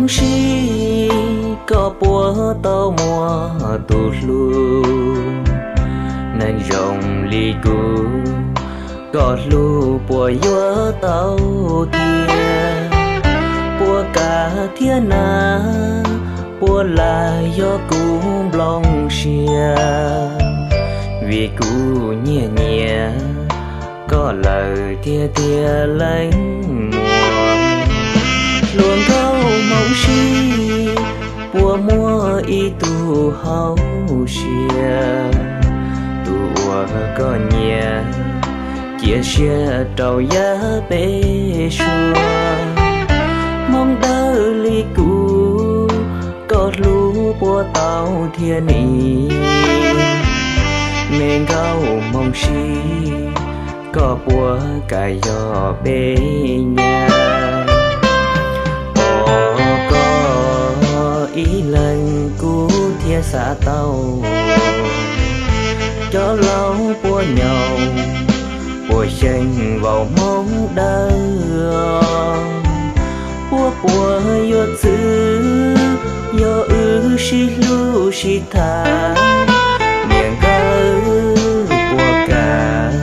Sib, koj puas tau muaj tus hlub neeg zoo li kuv? Koj hlub puas yuav tau thiab? Puas kam thiab na? Puas lam yog kuv nplooj siab? Vim kuv nyiag nyiam koj lawm tiag tiag leej muam. Hluas nkauj hmoov sib, puas muaj ib tug hauv siab, tus uas koj nyiam, cia siab rau yav peb suab. Hmoob dawb li kuv, koj hlub puas tau thiab ni? Me nkauj hmoov sib, koj puas kam yog peb nyab? Pom koj ib leeg kuv thiaj xav tau, cov laus puas nyaum, puas xyeej vauv hmoob dawb, puas puas yuav txwv, yog wb sib hlub sib tham, niam nkawd puas kam,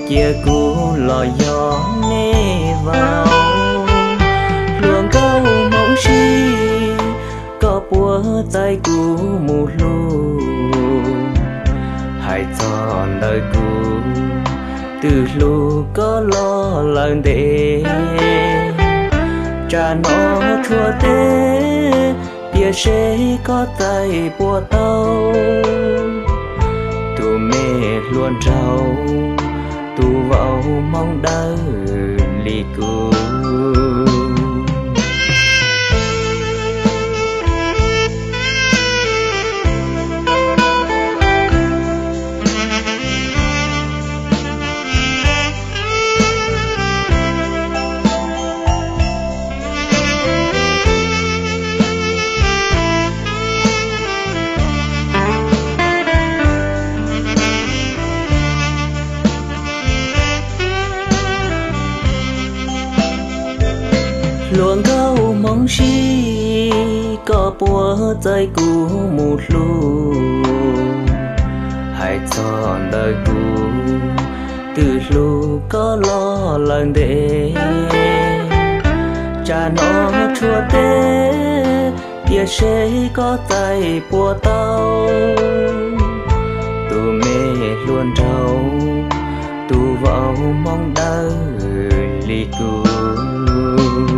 cia kuv los yog nej vauv. Hluas nkauj hmoov sib, koj puas txais kuv mus hlub? Hais txog ntawm kuv, twb hlub koj los lawm ntev, tsam no tshuav teb, tiam seb koj txais puas tau tus me hluas nraug, tus vauv hmoob dawb li kuv. Hluas nkauj hmoov sib, koj puas txais kuv mus hlub? Hais txog ntawm kuv, twb hlub koj los lawm ntev, tsam no tshuav teb, tiam seb koj txais puas tau tus me hluas nraug, tus vauv hmoob dawb li kuv.